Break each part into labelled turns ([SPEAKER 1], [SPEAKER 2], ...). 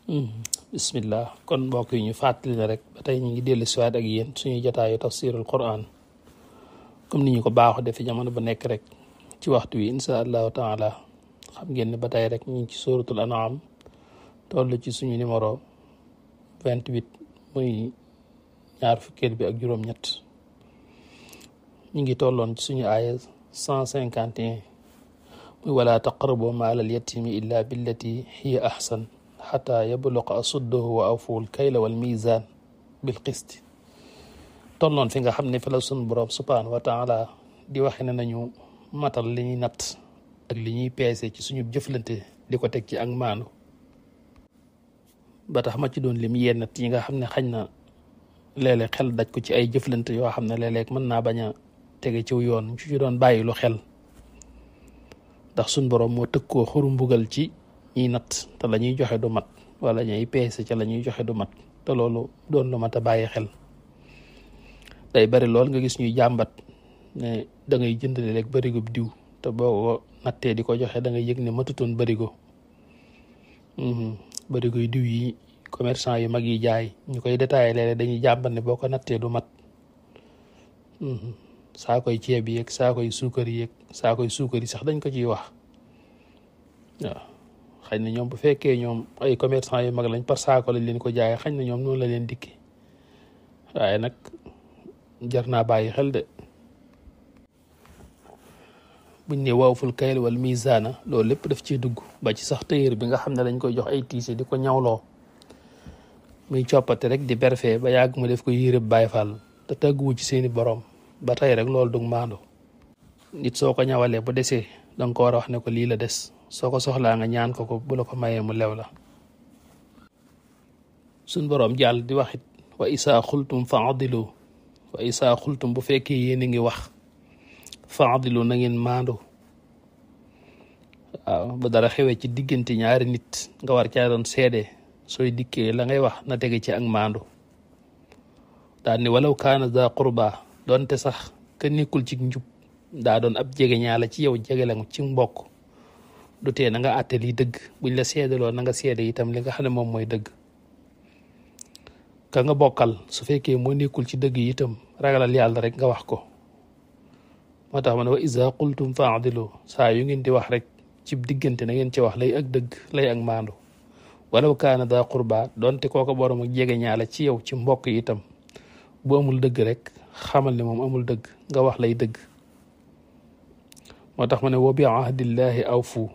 [SPEAKER 1] bismillah kon mbokk yi ñu fàttali ne rek ba tey ñu ngi dellu siwaat ak yéen suñu jotaayu tafsirul quran comme ni ñu ko baaxoo defe jamono ba nekk rek ci waxtu wi insha allahu taala. xam ngeen ne ba tey rek ñu ngi ci suratul an'am toll ci suñu numéro 28 muy ñaar fukkeel bi ak juróom-ñett. ñu ngi tolloon ci suñu aaya 151 muy wala taqrabu maalal yatimi illa billati hiya ahsan xata yabluqa asuddahu wa awful kayla wal mizan bil qisti. tolloon fi nga xam ne fi la sun borom subhanahu wa taala di waxe ne nañu matal li ñuy natt ak li ñuy peese ci suñu jëflante di ko teg ci ak maandu. ba tax ma ci doon lim yenn nat yi nga xam ne xañ na léeg-léeg xel daj ko ci ay jëflante yoo xam ne léeg-léeg mën naa bañ a tege ciw yoon ci doon bàyyi lu xel ndax sun borom moo tëkkoo xuru mbugal ci ñiy natt te la ñuy joxe du mat wala ñuy peese ca la ñuy joxe du mat te loolu doon lu mat a bàyyi xel. day bari lool nga gis ñuy jàmbat ne da ngay jënd léeg barigo diw te boo ko nattee di ko joxe da ngay yëg ne matutoon barigo. barigo yu diw yi commerçant yu mag yi jaay ñu koy détaillé léeg-léeg dañuy jàmbat ne boo ko nattee du mat. saa koy ceeb yeeg saa koy suukar yeeg saa koy suukar yi sax dañ ko ciy wax waaw. xëy na ñoom bu fekkee ñoom ay commerçant yu mag lañ par saako lañ leen ko jaayee xëy na ñoom noonu la leen dikkee waaye nag jar naa bàyyi xel de. buñ ne waawful kayl wal mizaana loolu lépp daf ciy dugg ba ci sax tailleur bi nga xam ne dañ koy jox ay tiise di ko ñawloo muy coppate rek di berfee ba yàgg mu def ko yére Baay Faal te tàgguwu ci seeni borom ba tey rek loolu dug maandu. nit soo ko ñawalee bu desee danga ko war a wax ne ko lii la des soo ko soxlaa nga ñaan ko bu la ko mayee mu lew la. suñ boroom jàll di waxit wa isaa xultum fa adilu wa isaa xultum bu fekkee yéen a ngi wax fa adilu na ngeen maandu. waaw bu dara xewee ci diggante ñaari nit nga war caa doon seede sooy dikkee la ngay wax na tege ci ak maandu. daal ni walaw kaana za qurba doonte sax ka nekkul ci njub daa doon ab jege ñaala ci yow jege la ci mbokk du tee na nga àtte lii dëgg buñ la seedaloo na nga seede itam li nga xam ne moom mooy dëgg. ka nga bokkal su fekkee moo nekkul ci dëgg yi itam ragalal yàlla rek nga wax ko. moo tax ma ne wa iza qultum fa'dilu saa yu ngeen di wax rek ci diggante na ngeen ci wax lay ak dëgg lay ak maandu. walaw kaana daa qurba doonte kooko borom ak jege ñaala ci yow ci mbokk yi itam bu amul dëgg rek xamal ne moom amul dëgg nga wax lay dëgg. moo tax ma ne wa bi ahdillahi awfu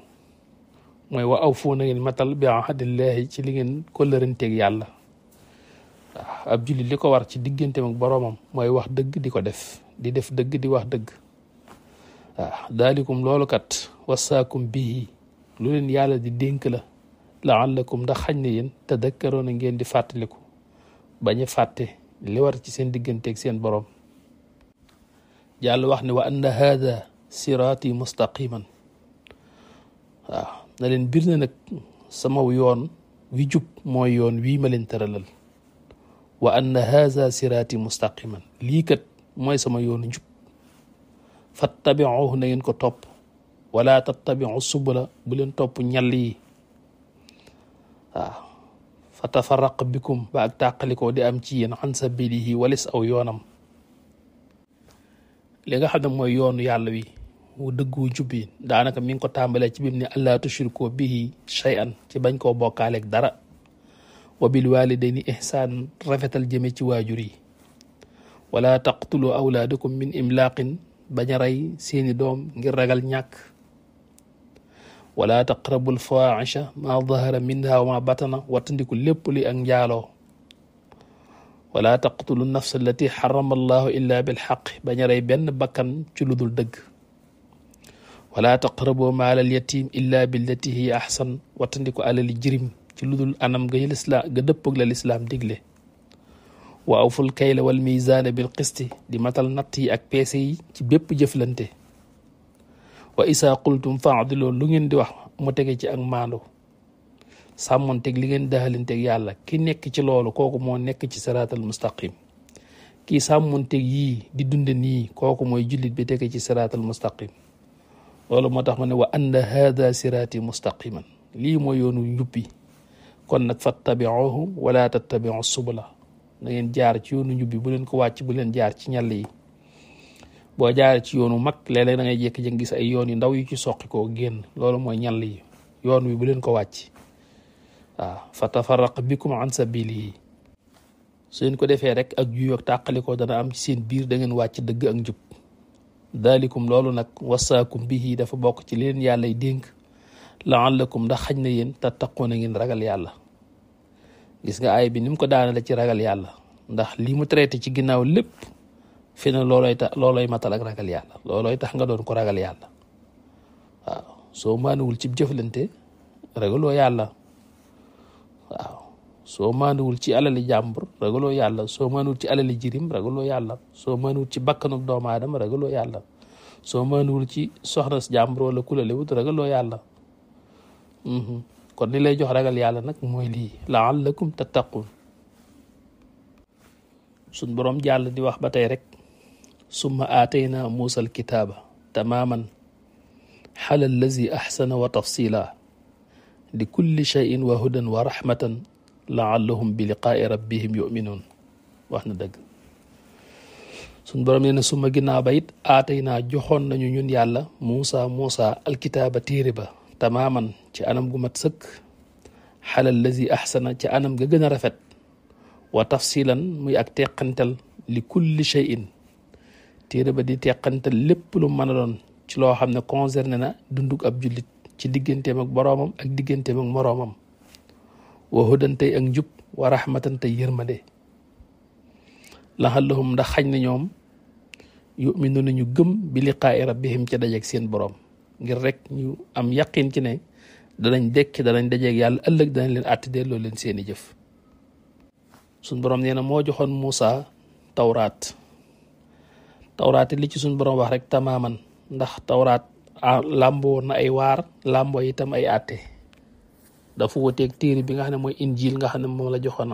[SPEAKER 1] mooy wa awfu na ngeen matal bi ahdillahi ci li ngeen kóllëranteeg yàlla. waaw ab jullit li ko war ci digganteem ak boroomam mooy wax dëgg di ko def di def dëgg di wax dëgg. waaw daalikum loolu kat wasaakum bihi lu leen yàlla di dénk la laallakum ndax xañ na yéen tadakkaroon a ngeen di fàttaliku bañ a fàtte li war ci seen digganteeg seen boroom. Yàlla wax ne wa anna haada siraati mustaqiman. waaw na leen bir na nag sama yoon wi jub mooy yoon wii ma leen tëralal. wa anna haada siraati mustaqiman lii kat mooy sama yoonu njub fattabiuhu na ngeen ko topp wala tattabiu subula bu leen topp ñall yi. waaw fa tafarraq bikum ba ak tàqalikoo di am ci yéen an sabilihi walis aw yoonam. li nga xam ne mooy yoonu yàlla wi wu dëggu jub yi daanaka mi ngi ko tàmbalee ci bimu ne allaa tushriku bihi shay'an ci bañ koo bokkaaleeg dara. wa bil walidayni ihsaan rafetal jëme ci waajur yi. wala taqtulu awlaadakum min imlaaqin bañ a rey seeni doom ngir ragal ñàkk. wala taqrabul faahisha ma dahara minha wa ma batana wattandiku lépp li ak njaaloo. wala taqtulu nafsa allati xarama allahu illa bilxaq bañ a rey benn bakkan ci lu dul dëgg. wala taqrabu maalal yatim illa billati hiya ahsan wattandiku alali jirim ci lu dul anam ga lislaam ga dëppog la lislaam digle. wa awful kayla wal mizaana bil qisti di matal natt yi ak peese yi ci bépp jëflante. wa isaa qultum fa'dilu lu ngeen di wax mu tege ci ak maandu sàmmonteeg li ngeen daxalanteeg yàlla ki nekk ci loolu kooku moo nekk ci siraatal mustaqim. kii sàmmonteeg yii di dunde nii kooku mooy jullit bi tege ci siraatal mustaqim. loolu moo tax ma ne wa anna haada siraati mustaqiman lii mooy yoonu njubbi kon nag fattabiuhu wala tattabiu subula na ngeen jaar ci yoonu njubbi bu leen ko wàcc bu leen jaar ci ñàll yi boo jaaree ci yoonu mag léeg-léeg da ngay jékki-jékki gis ay yoon yu ndaw yu ci soqi koo génn loolu mooy ñàll yi yoon wi bu leen ko wàcc waaw fa tafarraq bikum an sabilihi su ngeen ko defee rek ak juyoog tàqalikoo dana am ci seen biir da ngeen wàcc dëgg ak njub dalikum loolu nag wasaakum bihi dafa bokk ci leen yàllay dénk laallakum ndax xaj na yéen tattaquuna ngeen ragal yàlla gis nga aay bi ni mu ko daanale ci ragal yàlla ndax li mu traité ci ginnaaw lépp fi na looloy matal ak ragal yàlla loolooy tax nga doon ko ragal yàlla waaw soo maanuwul ci jëflante ragaloo yàlla waaw soo maanuwul ci alali jàmbur ragaloo yàlla soo maanuwul ci alali jirim ragaloo yàlla soo maanuwul ci bakkanub doomu aadama ragaloo yàlla soo maanuwul ci soxna jàmbur wala kulale wut ragaloo yàlla kon li lay jox ragal yàlla nag mooy lii laallakum tattaqun suñ boroom jàll di wax ba tey rek summa aatayna muusa alkitaaba tamaman xala allazi axsana wa tafsila li kulli cheyin wa hudan wa rahmatan laallahum bi liqaai rabbihim yuminuun wax na dëgg suñ boroom nee na suma ginnaaw ba it aataynaa joxoon nañu ñun yàlla muusa alkitaaba téere ba tamaman ci anam gu mat sëkk xala allazi axsana ci anam ga gën a rafet wa tafsilan muy ak teqantal li kulli cheyin téere ba di teqantal lépp lu mën a doon ci loo xam ne concerné na dundug ab jullit ci digganteem ak boroomam ak digganteem ak moroomam wa hudan tey ak njub wa rahmatan tey yërmande laxallahum ndax xañ na ñoom yuminu nañu gëm bi liqaai rabbihim ca dajeeg seen boroom ngir rek ñu am yaqin ci ne danañ dekk danañ dajeeg yàlla ëllëg danañ leen àtti delloo leen seeni jëf suñ boroom nee na moo joxoon Muusa tawraat li ci suñ boroom wax rek tamaaman ndax tawraat làmboo na ay waar làmboo itam ay àtte dafa wuteeg téere bi nga xam ne mooy injil nga xam ne moom la joxoon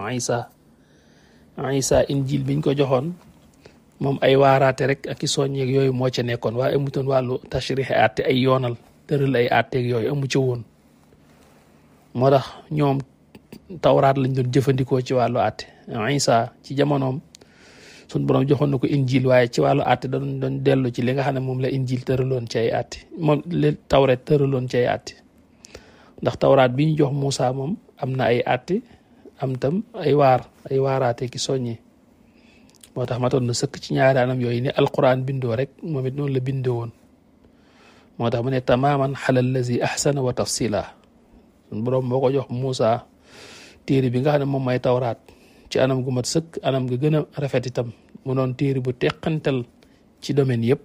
[SPEAKER 1] Isa injil biñ ko joxoon moom ay waaraate rek ak i soññeeg yooyu moo ca nekkoon waaye amutoon wàllu tashrix àtte ay yoonal tëral ay àtteeg yooyu amu ca woon moo tax ñoom tawraat lañ doon jëfandikoo ci wàllu àtte Isa ci jamonoom suñ boroom joxoon na ko injil waaye ci wàllu àtte da doon dellu ci li nga xam ne moom la injil tëraloon ci ay àtte moom li tawret tëraloon ci ay àtte ndax tawraat bi ñu jox Muusa moom am na ay àtte am tam ay waaraate ki soññe moo tax matoon na sëkk ci ñaari anam yooyu ni alquran bindoo rek moom it noonu la bindoo woon moo tax mu ne tamaman xala allazi ahsana wa tafsila suñ boroom moo ko jox Muusa téere bi nga xam ne moom may tawraat ci anam gu mat sëkk anam ga gën a rafet itam mu doon téere bu teqantal ci domaine yëpp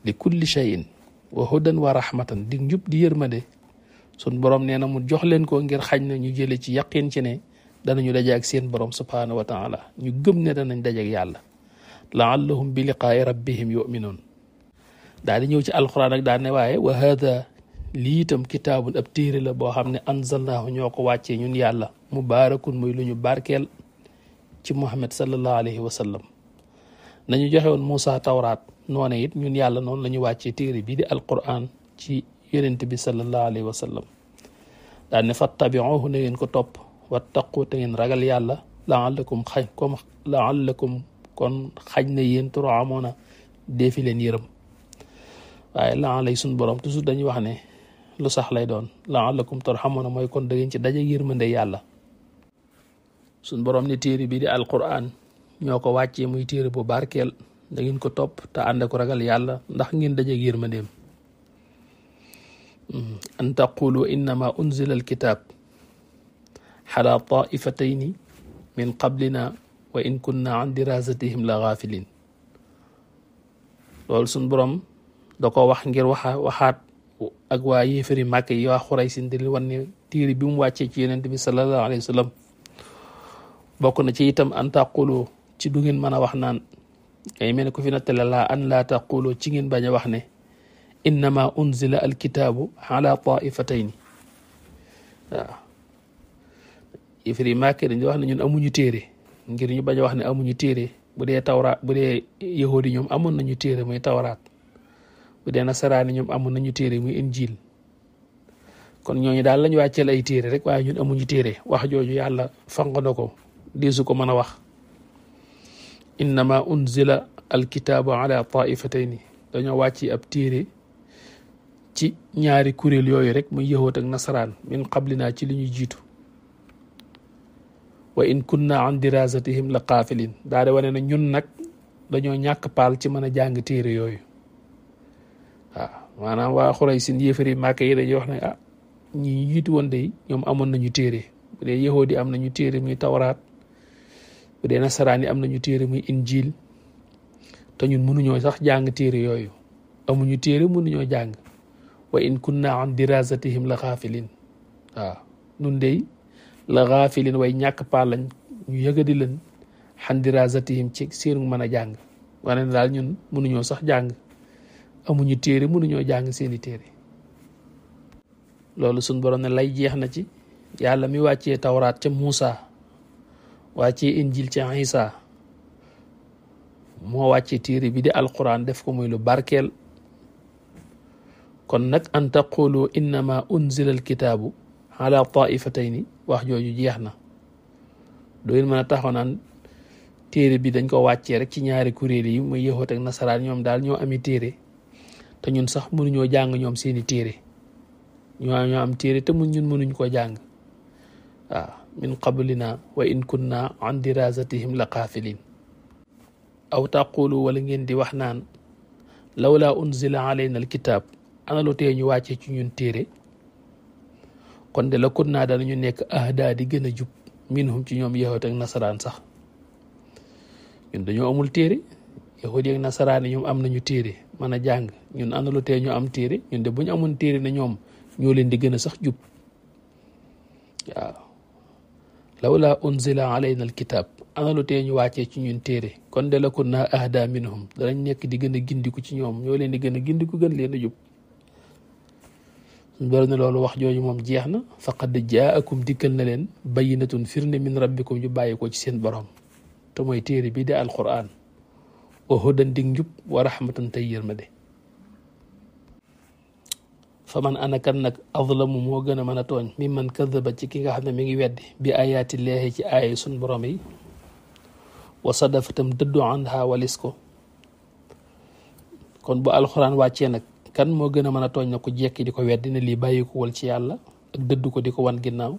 [SPEAKER 1] li kulli cheyin wa hudan wa rahmatan di njub di yërmande sun borom nee na mu jox leen ko ngir xañ na ñu jële ci yaqin ci ne danañu daje ak seen borom subhanahu wa taala ñu gëm ne danañ daje ak yàlla laallahum bi liqaai rabbihim yuminuun daal di ñëw ci alquran ak daal ne waaye wa hada lii itam kitaabun ab téere la boo xam ne anzalnaahu ñoo ko wàccee ñun yàlla mubaarakun muy lu ñu barkeel ci muhammad sallallahu alayhi wa sallam nañu joxe woon Muusa tawraat noone it ñun yàlla noonu la ñu wàccee téere bii di alquran ci yonent bi sallallahu alayhi wa sallam daal ne fattabiuhu na ngeen ko topp wattaqu te ngeen ragal yàlla laallakum kon xaj na yéen turhamuuna deefi leen yërëm waaye laalay suñ borom toujours dañuy wax ne lu sax lay doon laallakum turhamuuna mooy kon da ngeen ci daje yërmande yàlla suñ borom ne téere bi di alquran ñoo ko wàccee muy téere bu barkeel da ngeen ko topp te ànd ko ragal yàlla ndax ngeen daje yërmandeem an taqulu innama unzila alkitab xala taifatayni min qablina wa in kunna an dirasatihim la gaafilin loolu suñ borom da ko wax ngir waxaat ak waa yéefari màkk yi waa Xuraysin di wan ne téere bi mu wàccee ci yonent bi sallallahu alayhi wa sallam bokk na ci itam an taqulu ci du ngeen mën a wax naan ay mel ne ko fi nattale laa an laa taqulu ci ngeen bañ a wax ne innama unzila alkitaabu ala taifatayni waaw yéefari màkk dañuy wax ne ñun amuñu téere ngir ñu bañ a wax ne amuñu téere bu dee tawraat bu dee yahudi ñoom amoon nañu téere muy tawraat bu dee nasaraani ñoom amoon nañu téere muy injil kon ñooñu daal lañu wàcceel ay téere rek waaye ñun amuñu téere wax jooju yàlla fanq na ko diisu ko mën a wax innama unzila alkitaabu ala taifatayni dañoo wàcci ab téere ci ñaari kuréel yooyu rek muy yahuud ak nasaraan min qablina ci li ñu jiitu wa in kunna an dirasatihim la qaafilin daa de wane na ñun nag dañoo ñàkk paal ci mën a jàng téere yooyu waaw maanaam waa xuray sin yéefari màkk yi dañuy wax ne ñi ñu jiitu woon de ñoom amoon nañu téere bu dee yahuud yi am nañu téere muy tawraat bu dee nasaraan yi am nañu téere muy injil te ñun mënuñoo sax jàng téere yooyu amuñu téere mënuñoo jàng wa in kunna an dirasatihim la xaafilin waaw nun dey la xaafilin way ñàkk paal lañ ñu yëgadi leen xan dirasatihim ci seenu mën a jàng wane ne daal ñun mënuñoo sax jàng amuñu téere mënuñoo jàng seeni téere loolu suñ borom ne lay jeex na ci yàlla mi wàccee tawraat ca Muusa wàccee injil ca Isa moo wàccee téere bi di alquran def ko muy lu barkeel kon nag an taqulu innama unzila alkitaabu ala taifatayni wax jooju jeex na doyen mën a taxaw naan téere bi dañ ko wàccee rek ci ñaari kuréel yi muy yahuud ak nasaraan ñoom daal ñoo ami téere te ñun sax mënuñoo jàng ñoom seeni téere ñoo am téere te ñun mënuñ ko jàng waaw min qablina wa in kunna an dirasatihim la qaafilin aw taqulu wala ngeen di wax naan lawla unzila alayna alkitab ana lu tee ñu wàccee ci ñun téere kon de la kunna danañu nekk ahda di gën a jub minhum ci ñoom yahuud ak nasaraan sax ñun dañoo amul téere yahuud ak nasaraan ñoom am nañu téere mën a jàng ñun ana lu tee ñu am téere ñun de bu ñu amoon téere ne ñoom ñoo leen di gën a sax jub waaw lawla unzila alayna alkitab ana lu tee ñu wàccee ci ñun téere kon de la kunna ahda minhum danañ nekk di gën a gindiku ci ñoom ñoo leen di gën a gindiku gën leen a jub suñ bari ne loolu wax jooju moom jeex na faqad jaakum dikkal na leen bayyinatun firnde min rabbikum ñu bàyyi ko ci seen borom te mooy téere bi de alquran wa hudan dig njub wa rahmatan tey yërmande fa man anakan nag azlamu moo gën a mën a tooñ mi man kadaba ci ki nga xam ne mi ngi weddi bi ayaati leexi ci aaya sun borom yi wa sadafa tam dëddu anha walis ko kon bu alxuraan wàccee nag kan moo gën a mën a tooñ na ku jekki di ko weddi ne lii bàyyi ko wal ci yàlla ak dëddu ko di ko wan ginnaaw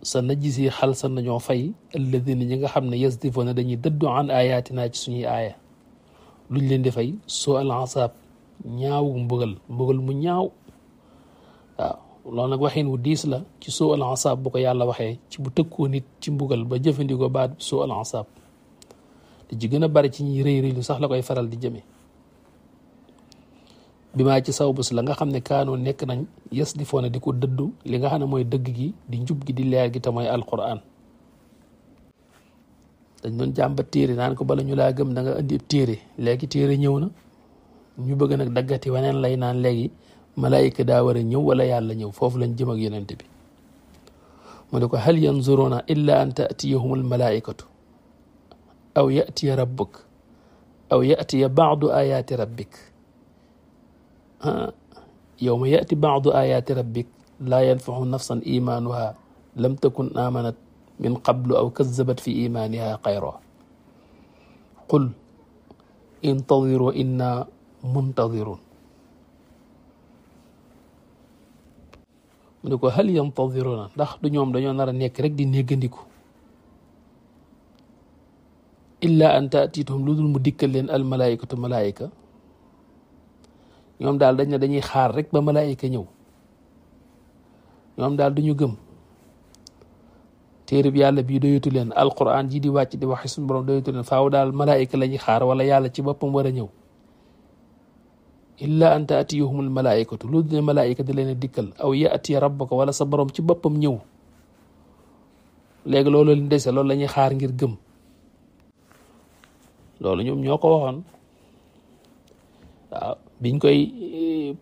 [SPEAKER 1] sa najisi xal sa nañoo fay alladina ñi nga xam ne yasdifoona dañuy dëddu an ayatina ci suñuy aaya luñ leen di fay soo al asaab ñaawu mbugal mu ñaaw waaw loolu nag waxin wu diis la ci soo al asaab bu ko yàlla waxee ci bu tëkkoo nit ci mbugal ba jëfandikoo baat soo al asaab te ci gën a bari ci ñuy rëy rëy lu sax la koy faral di jëme bi maa ci saw bés la nga xam ne kaanoo nekk nañ yes di foona di ko dëddu li nga xam ne mooy dëgg gi di njub gi di leer gi te mooy alquran dañ doon jàmbat téere naan ko bala ñu laa gëm da nga indi téere léegi téere ñëw na ñu bëgg nag daggati waneen lay naan léegi malaayika daa war a ñëw wala yàlla ñëw foofu lañ jëm ak yonent bi mu ne ko hal yanzuruna illa an taatiyahum almalaikatu aw yatiya rabbuk aw yatiya baadu ayaati rabbik yawma yati baadu ayaati rabbik laa yanfaxu nafsan imaanuha lam takun amanat min qablu aw kazabat fi imaaniha xayra qul intadiru inna muntadirun mu ne ko hal yantadiruna ndax du ñoom dañoo nar a nekk rek di néggandiku illa an taatituhum lu dul mu dikkal leen al malaikatu malaayika ñoom daal dañ ne dañuy xaar rek ba malaayika ñëw ñoom daal duñu gëm téere bi yàlla bii doyatu leen alquran ji di wàcc di waxi suñu borom doyatu leen faaw daal malaayika la ñuy xaar wala yàlla ci boppam war a ñëw illa an taatiyahumul malaayikatu lu dul ne malaayika di leen a dikkal aw yaati rabbaka wala sa borom ci boppam ñëw léegi loolu leen dese loolu la ñuy xaar ngir gëm loolu ñoom ñoo ko waxoon waaw biñ koy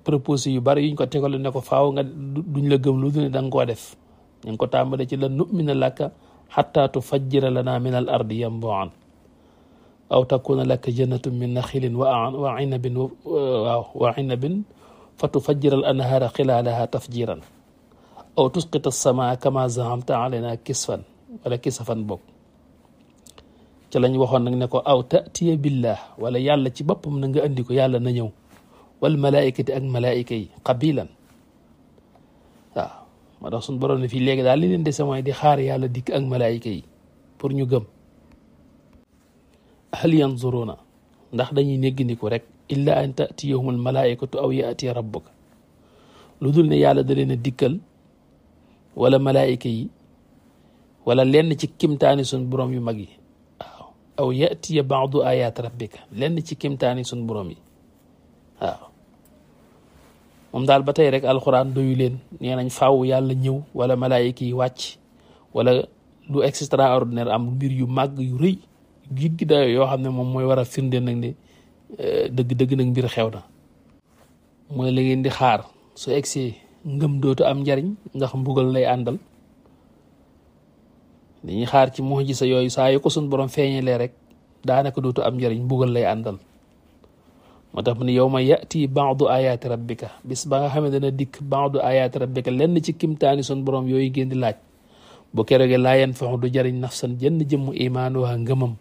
[SPEAKER 1] proposé yu bari yuñ ko tegal ne ko faaw nga duñ la gëm lu dul ne da nga koo def ñu ngi ko tàmbale ci la nu'mina laka xatta tufajjira lana min al ardi yanbu'an aw takuna laka jannatun min naxilin wa inabin fa tufajjira al anhaara xilaalaha tafjiran aw tusqita as-samaa kama zahamta alayna kisfan wala kisafan bokk ca lañ waxoon nag ne ko aw tatiya billah wala yàlla ci boppam na nga andi ko yàlla na ñëw wal malaikati ak malaika yi qabilan waaw moo tax suñ borom ne fii léegi daal li leen dese mooy di xaar yàlla dikk ak malaika yi pour ñu gëm hal yanzuruna ndax dañuy néggandiku rek illa an tatiyahum al malaikatu aw yaati rabbuka lu dul ne yàlla da leen a dikkal wala malaika yi wala lenn ci kimtaani suñ borom yu mag yi waaw aw yatiya baadu ayat rabbika lenn ci kimtaani suñ borom yi waaw moom daal ba tey rek alxuraan doyu leen nee nañ faaw yàlla ñëw wala malaayika yi wàcc wala lu extraordinaire am mbir yu màgg yu rëy jiggi dayo yoo xam ne moom mooy war a firndeel nag ne dëgg-dëgg nag mbir xew na mooy la ngeen di xaar su egsee ngëm dootu am njariñ ndax mbugal lay àndal dañuy xaar ci mu'jiza yooyu saa yu ko suñ borom feeñalee rek daanaka dootu am njariñ mbugal lay àndal moo tax mu ne yawma yati baadu ayaati rabbika bis ba nga xam ne dana dikk baadu ayaati rabbika lenn ci kimtaani sun borom yooyu ngeen di laaj bu keroogee laa yanfaxu du jariñ nafsan jenn jëmmu imaanuha ngëmam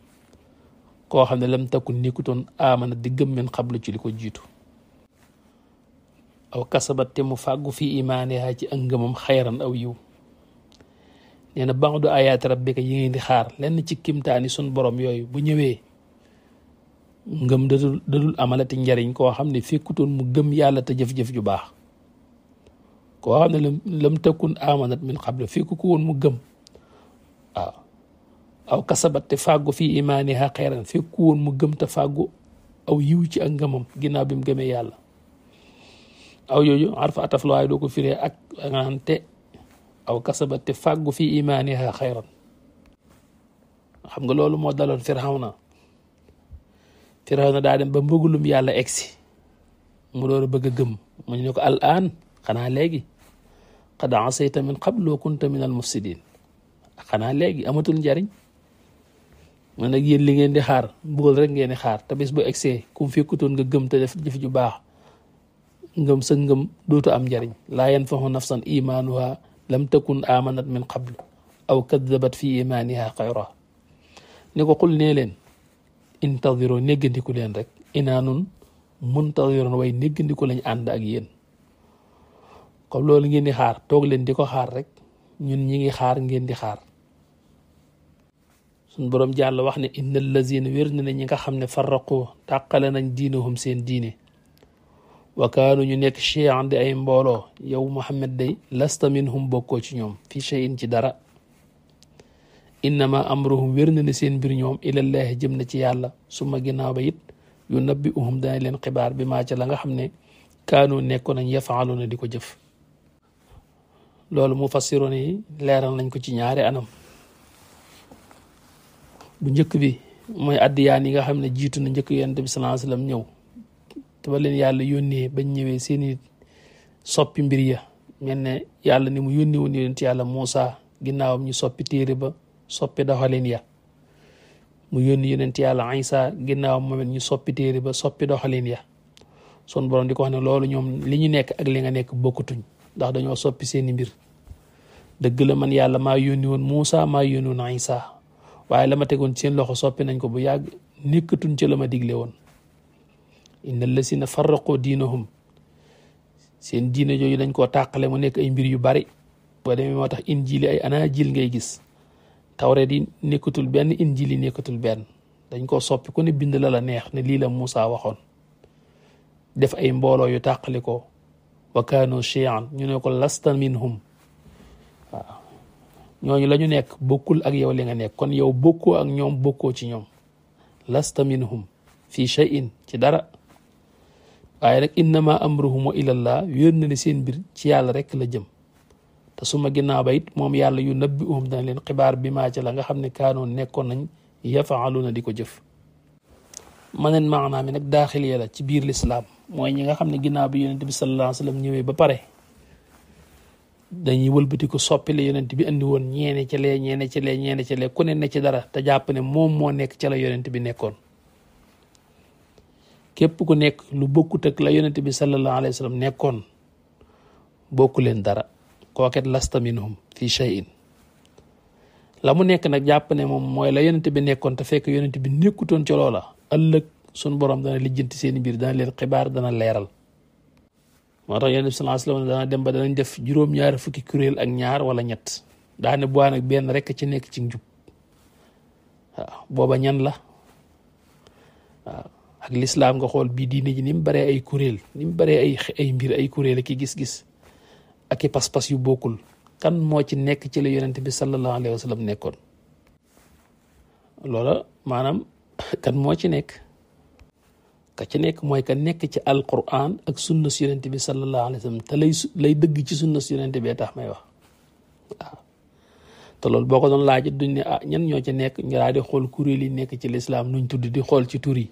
[SPEAKER 1] koo xam ne lam takun nekkutoon amana di gëm min xablu ci li ko jiitu aw kasabat te mu fàggu fi imaaniha ci ak ngëmam xayran aw yiw nee na baadu ayaati rabbika yi ngeen di xaar lenn ci kimtaani sun borom yooyu bu ñëwee ngëm dadul amalati njariñ koo xam ne fekkutoon mu gëm yàlla te jëf-jëf ju baax koo xam ne lam takun amanat min qabl fekku ko woon mu gëm waaw aw kasabat te fàggu fii imaaniha xayran fekku woon mu gëm te fàggu aw yiw ci ak ngëmam ginnaaw bi mu gëmee yàlla aw yooyu arfa ataf la waaye doo ko firee ak nga naan te aw kasabat te fàggu fii imaaniha xayran xam nga loolu moo daloon Firawna daa dem ba mbëgulum yàlla egsi mu door a bëgg a gëm mu ne ko al aan xanaa léegi qad asayta min qablu wa kunta min al mufsidin xanaa léegi amatul njariñ man nag yéen li ngeen di xaar mbugal rek ngeen di xaar te bis bu egsee ku mu fekkutoon nga gëm te def jëf ju baax ngëm sa ngëm dootu am njariñ laa yanfahu nafsan imaanuha lam takun amanat min qablu aw kadabat fi imaaniha xayra ni ko xul nee leen intadiro néggandiku leen rek inaa nun muntadiroon way néggandiku lañ ànd ak yéen comme loolu ngeen di xaar toog leen di ko xaar rek ñun ñi ngi xaar ngeen di xaar suñ boroom jàll wax ne inna allazina wér na ne ñi nga xam ne farraqu tàqale nañ diinahum seen diine wa kaanu ñu nekk chian di ay mbooloo yow Muhammad day lasta minhum bokkoo ci ñoom fi shay'in ci dara innama amruhum wér na ne seen mbir ñoom ilallahi jëm na ci yàlla suma ginnaaw ba it yu nabbi uhum dana leen xibaar bi maa ca la nga xam ne kaanu nekkoon nañ yafaaluuna di ko jëf loolu mu fassiroon yi leeral nañ ko ci ñaari anam bu njëkk bi mooy addiyaan yi nga xam ne jiitu na njëkk yonent bi sallallahu alayhi wasallam ñëw te ba leen yàlla yónnee bañ ñëwee seeni soppi mbir ya mel ne yàlla ni mu yónni woon yonent yàlla Muusa ginnaawam ñu soppi téere ba soppi doxalin ya mu yónni yonent yàlla Isa ginnaawam moom it ñu soppi téere ba soppi doxalin ya son borom di ko wax ne loolu ñoom li ñu nekk ak li nga nekk bokkutuñ ndax dañoo soppi seeni mbir dëgg la man yàlla maa yónni woon Muusa maa yónni woon Isa waaye la ma tegoon seen loxo soppi nañ ko bu yàgg nekkatuñ ci la ma digle woon inna allasina farraqoo diinahum seen diine jooju dañ koo tàqale mu nekk ay mbir yu bari boo demee moo tax injili ay anaajil ngay gis tawreet yi nekkatul benn injil yi nekkatul benn dañ koo soppi ku ne bind la la neex ne lii la Muusa waxoon def ay mbooloo yu tàqali ko wa kaanu chian ñu ne ko lasta minhum waaw ñooñu la ñu nekk bokkul ak yow li nga nekk kon yow bokkoo ak ñoom bokkoo ci ñoom lasta minhum fii shay'in ci dara waaye nag innama amruhum wa ilallah wér na ne seen mbir ci yàlla rek la jëm te suma ginnaaw ba it moom yàlla yu nabbi uhum dana leen xibaar bi maa ci la nga xam ne kaanoon nekkoon nañ yafaaluuna di ko jëf maneen maanaa mi nag daaxiliya la ci biir lislaam mooy ñi nga xam ne ginnaaw bi yonent bi sallallahu alayhi wa sallam ñëwee ba pare dañuy wëlbati ko soppi la yonent bi andi woon ñeene ca lee ñeene ca lee ñeene ca lee ku ne ci dara te jàpp ne moom moo nekk ca la yonent bi nekkoon képp ku nekk lu bokkut ak la yonent bi sallallahu alayhi wa sallam nekkoon bokku leen dara kooket lasta minhum fi shay'in la mu nekk nag jàpp ne moom mooy la yonent bi nekkoon te fekk yonent bi nekkutoon ci loola ëllëg suñ borom dana lijjanti seen biir dana leen xibaar dana leeral moo tax yonent bi sallallahu alayhi wa sallam dana dem ba danañ def juróom-ñaari fukki kuréel ak ñaar wala ñett daane bu nag benn rek ci nekk ci njub waaw booba ñan la waaw ak lislaam nga xool bii diine ji ni mu baree ay kuréel ni mu baree ay mbir ay kuréel ak i gis-gis ak i pas-pas yu bokkul kan moo ci nekk ci la yonent bi sallallahu alayhi wa sallam nekkoon loola maanaam kan moo ci nekk ka ci nekk mooy ka nekk ci alquran ak sunna si yonent bi sallallahu alayhi wa sallam te lay dëgg ci sunna si yonent bee tax may wax waaw te loolu boo ko doon laaj duñ ne ñan ñoo ci nekk ñu daal di xool kuréel yi nekk ci lislaam nuñ tudd di xool ci tur yi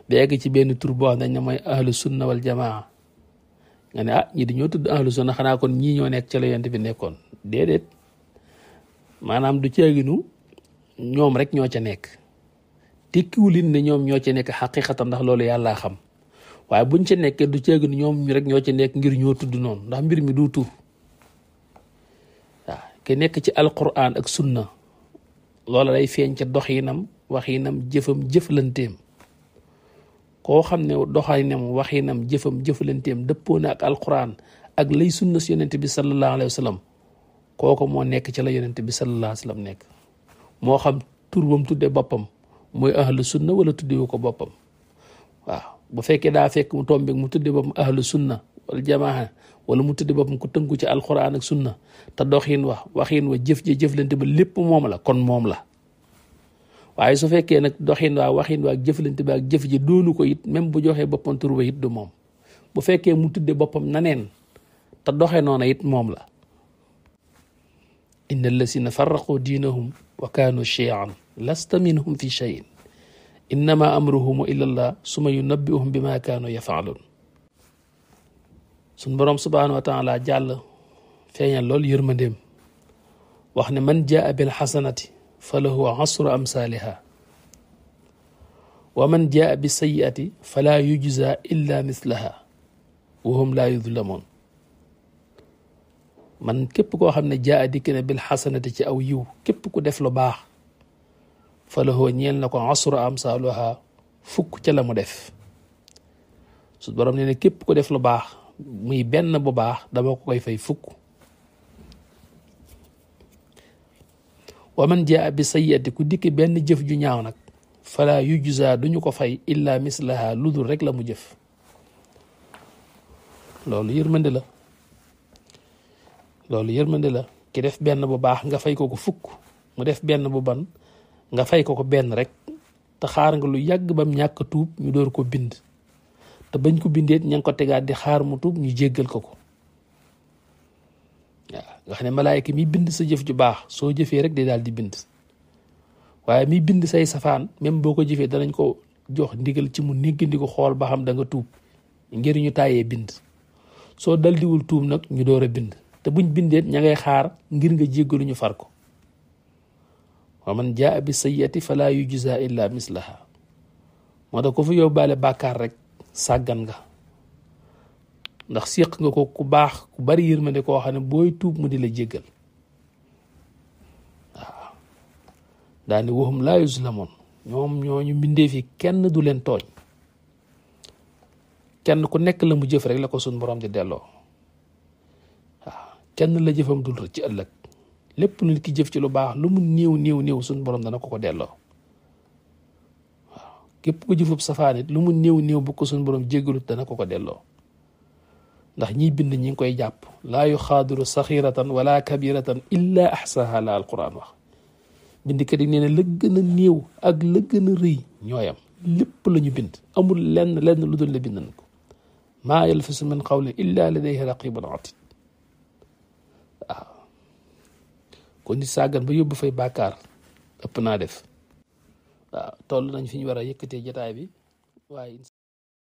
[SPEAKER 1] ba egg ci benn tur boo xam dañ ne mooy ahlu sunna wal jamaa nga ne ñi dañoo tudd ahlu sunna xanaa kon ñii ñoo nekk ci la yonent bi nekkoon déedéet maanaam du ceeginu ñoom rek ñoo ca nekk tekkiwulin ne ñoom ñoo ca nekk xaqiqatan ndax loolu yàllaa xam waaye buñ ca nekkee du ceeginu ñoom rek ñoo ca nekk ngir ñoo tudd noonu ndax mbir mi du tur waaw ke nekk ci alquran ak sunna loola day feeñ ca doxinam waxinam jëfam jëflanteem koo xam ne doxalinam waxinam jëfam jëflanteem dëppoo na ak alquran ak lay sunna si yonent bi sallallahu alayhi wa sallam kooku moo nekk ci la yonent bi sallallahu alayhi wa sallam nekk moo xam tur bam tudde boppam mooy ahlu sunna wala tuddewu ko boppam waaw bu fekkee daa fekk mu tombe mu tudde boppam ahlu sunna wala jamaa wala mu tudde boppam ku tënku ci alquran ak sunna te doxin waxin jëf ji jëflante ba lépp moom la kon moom la waaye su fekkee nag doxin waxin ak jëflante ba ak jëf ji doonu ko it même bu joxee boppam tur ba it du moom bu fekkee mu tudde boppam naneen te doxe noona it moom la inna allasina farraqu diinahum wa kaanu shiyan lasta minhum fi shayin innama amruhum ila allah suma yunabbiuhum bima kaanu yafaalun suñ boroom subhanahu wa taala jàll feeñal lool yërmandeem wax ne man jaa bil xasanati fa lahu asru amsaaliha wa man jaa bi sayyiati fala yujza illa mislaha wa hum laa yuzlamoon man képp koo xam ne jaa dikk na bil xasanati ci aw yiw képp ku def lu baax fa lahu ñeel na ko asru amsaaliha fukk ca la mu def su borom nee ne képp ku def lu baax muy benn bu baax dama ko koy fay fukk wa man jaa bi sayyiati ku dikk benn jëf ju ñaaw nag fala yujza duñu ko fay illa mislaha lu dul rek la mu jëf loolu yërmande la ki def benn bu baax nga fay ko ko fukk mu def benn bu ban nga fay ko ko benn rek te xaar nga lu yàgg bam ñàkk tuub ñu door ko bind te bañ ko bindeet ña ngi ko tegaat di xaar mu tuub ñu jéggal ko waaw nga xam ne malaayka mi bind sa jëf ju baax soo jëfee rek day daal di bind waaye mi bind say safaan même boo ko jëfee danañ ko jox ndigal ci mu néggandi ko xool ba xam da nga tuub ngir ñu tàyyee bind soo daldiwul tuub nag ñu door a bind te buñ bindeet ña ngay xaar ngir nga jéggalu ñu far ko wa man jaa bi sayyiati fala yujza illa mislaha moo tax ko fa yóbbaale bàkkaar rek sàggan nga ndax séq nga ko ku baax ku bari yërmande koo xam ne booy tuub mu di la jéggal waaw daani waxum laa yuzlamoon ñoom ñooñu mbindee fi kenn du leen tooñ kenn ku nekk la mu jëf rek la ko suñ borom di delloo waaw kenn la jëfam dul ci ëllëg lépp lu nit ki jëf ci lu baax lu mu néew suñ borom dana ko delloo waaw képp ko jëfub safaan it lu mu néew bu ko suñ borom jéggalut dana ko delloo ndax ñiy bind ñi ngi koy jàpp laa yuxaadiru saxiratan wala kabiratan illa ahsaha la alquran wax bindkat yi nee na la gën a néew ak la gën a rëy ñooyam lépp la ñu bind amul lenn lu dul ne bind nañ ko maa yalfisu min qawlin illa ladayhi raqibun atid waaw kon nit sàggan ba yóbbu fay bàkkaar ëpp naa def waaw toll nañ fi ñu war a yëkkatee jotaay bi waaye